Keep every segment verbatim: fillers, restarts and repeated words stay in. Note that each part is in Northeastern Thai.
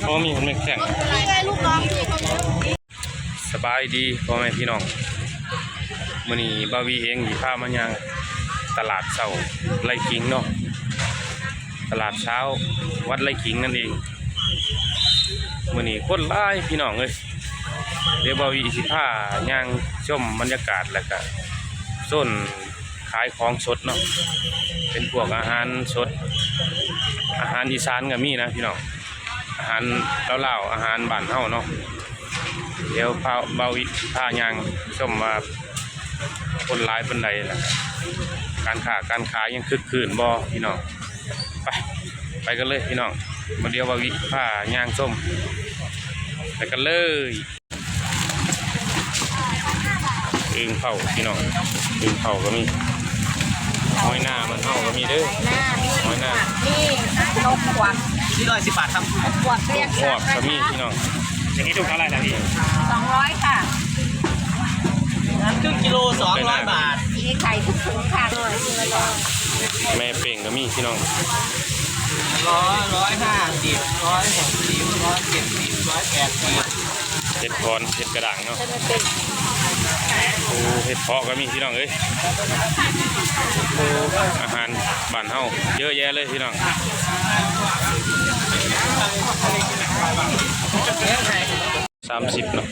โอ้ มีคนแม่งแข่ง นี่ไงลูกน้องพี่เขาเนี่ย สบายดีพ่อแม่พี่น้อง มื้อนี้บ่าววีเองสิพามาย่างตลาดเช้าไร่ขิงเนาะ ตลาดเช้าวัดไร่ขิงนั่นเอง มื้อนี้คนหลายพี่น้องเอ้ย เดี๋ยวบ่าววีสิพาย่างชมบรรยากาศ แล้วก็โซนขายของสดเนาะ เป็นพวกอาหารสด อาหารอีสานก็มีนะพี่น้อง อาหารลาวๆ อาหารบ้านเฮาเนาะ เดี๋ยวพาบ่าววิพาย่างชมว่าคนหลายปานใดล่ะ การค้าการขายยังคึกคืนบ่พี่น้อง ไป ไปกันเลยพี่น้อง มาเดี๋ยวบ่าววิพาย่างชม ไปกันเลย อึ่งเผาพี่น้อง อึ่งเผาก็มี หอยนามันเฮาก็มีเด้อ หอยนา นี่นกขวัก นี่ร้อยสิบบาทครับ ขวักเรียก หวกก็มีพี่น้อง อย่างนี้ถูกเท่าไหร่ล่ะพี่ สองร้อยค่ะ น้ำครึ่งกิโล สองร้อยบาท มีไข่ทุกถุงค่ะ แม่เป่งก็มีพี่น้อง ร้อย ร้อยห้าสิบ ร้อยหกสิบ ร้อยเจ็ดสิบ ร้อยแปดสิบ เห็ดขอน เห็ดกระด้างเนาะ โอ้ เห็ดเผาะก็มีพี่น้องเอ้ย โอ้ อาหารบ้านเฮาเยอะแยะเลยพี่น้อง สามสิบเนาะ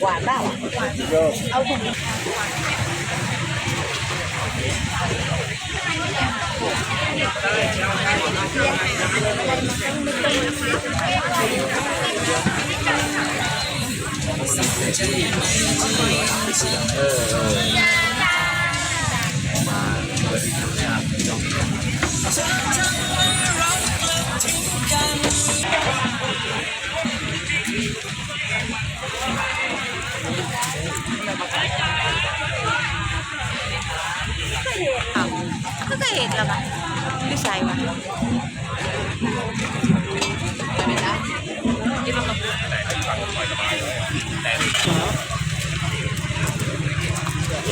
ก็เคยเห็นแล้วปะ อยู่ไสวะ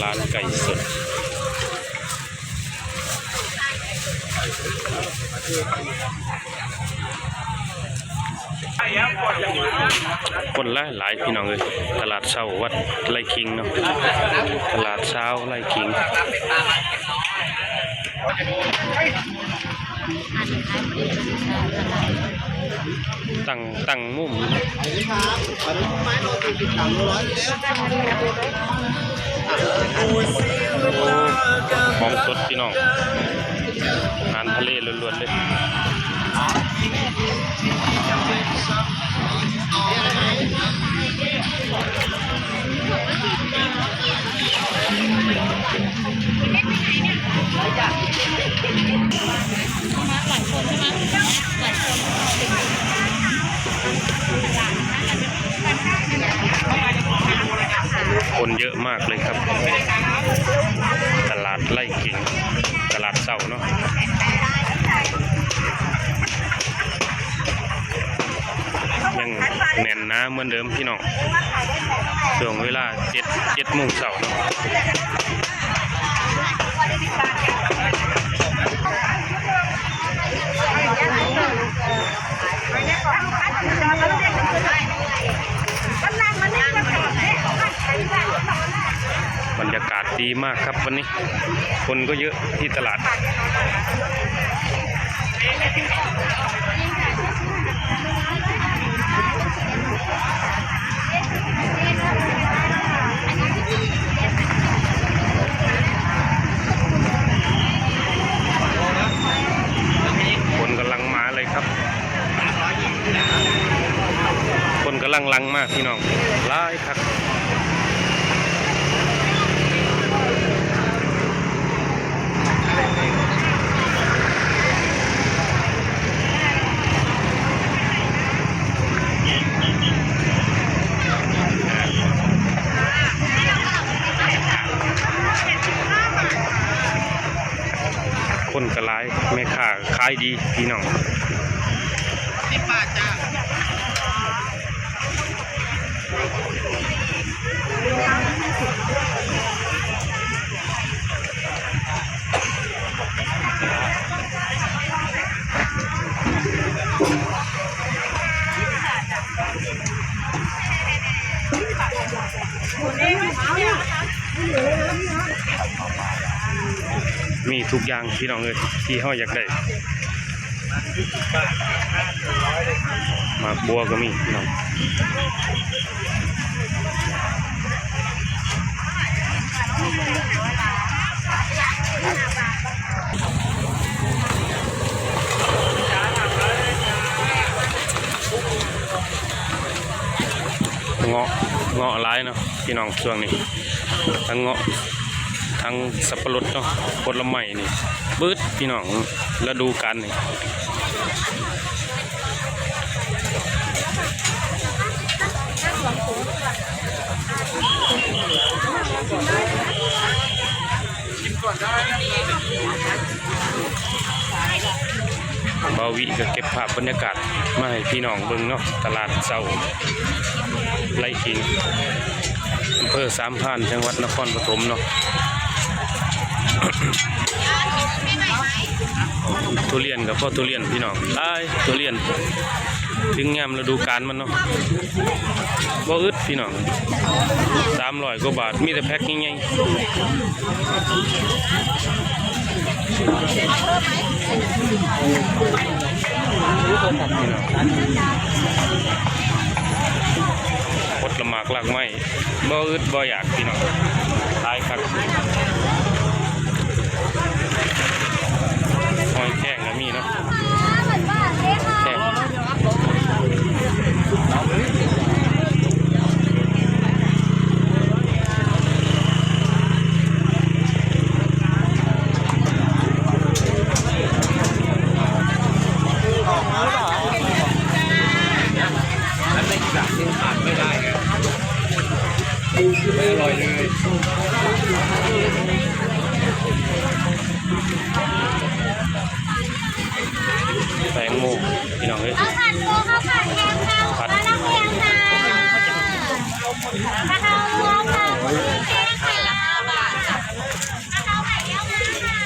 ร้านไก่สด คนหลายหลายพี่น้องเอ้ย ตลาดเช้าวัดไร่ขิงเนาะ ตลาดเช้าไร่ขิง ตั้ง ตั้งมุม โอ้ ของสดพี่น้อง อาหารทะเลล้วนๆเลย คนเยอะมากเลยครับ ตลาดไร่ขิง ตลาดเช้าเนาะ ยังแน่นหนาเหมือนเดิมพี่น้อง ช่วงเวลาเจ็ด เจ็ดโมงเช้าเนาะ บรรยากาศดีมากครับวันนี้ คนก็เยอะที่ตลาด คนกำลังมาเลยครับ คนกำลังหลั่งมาพี่น้อง หลายคัก คนก็หลาย แม่ค้าขายดีพี่น้อง สิบบาทจ้า คนกำลัง มีทุกอย่างพี่น้องเอ้ย ที่เฮาอยากได้ หมากบัวก็มีพี่น้อง เงาะ เงาะหลายเนาะพี่น้องช่วงนี้ ทั้งเงาะ ทั้งสับปะรดเนาะ ผลไม้นี่ เบิดพี่น้อง ฤดูกาลนี่ บ่าววิก็เก็บภาพบรรยากาศมาให้พี่น้องเบิ่งเนาะ ตลาดเช้าไร่ขิง อำเภอสามพราน จังหวัดนครปฐมเนาะ ทุเรียนก็พอทุเรียนพี่น้อง หลายทุเรียน ถึงยามฤดูกาลมันเนาะ บ่อึดพี่น้อง สามร้อยกว่าบาท มีแต่แพ็คใหญ่ๆ พี่น้อง ผลหมากรากไม้ บ่อึดบ่อยากพี่น้อง หลายคัก หอยแครงก็มีเนาะ แครง อันนี้อีกอย่างหนึ่งขาดไม่ได้ไง ไม่อร่อยเลย แตงโม พี่น้องเอ้ย ข้าวผัดปู ข้าวผัดแห้งค่ะ ผัด ข้าวผัดแห้งค่ะ กะเพรารวมค่ะ แห้งค่ะ กะเพราไก่ย่างค่ะ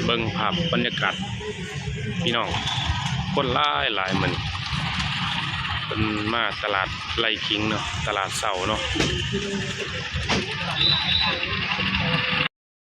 เบิ่งภาพบรรยากาศ พี่น้อง คนหลายหลายมื้อนี้ เพิ่นมาตลาดไร่ขิงเนาะ ตลาดเช้าเนาะ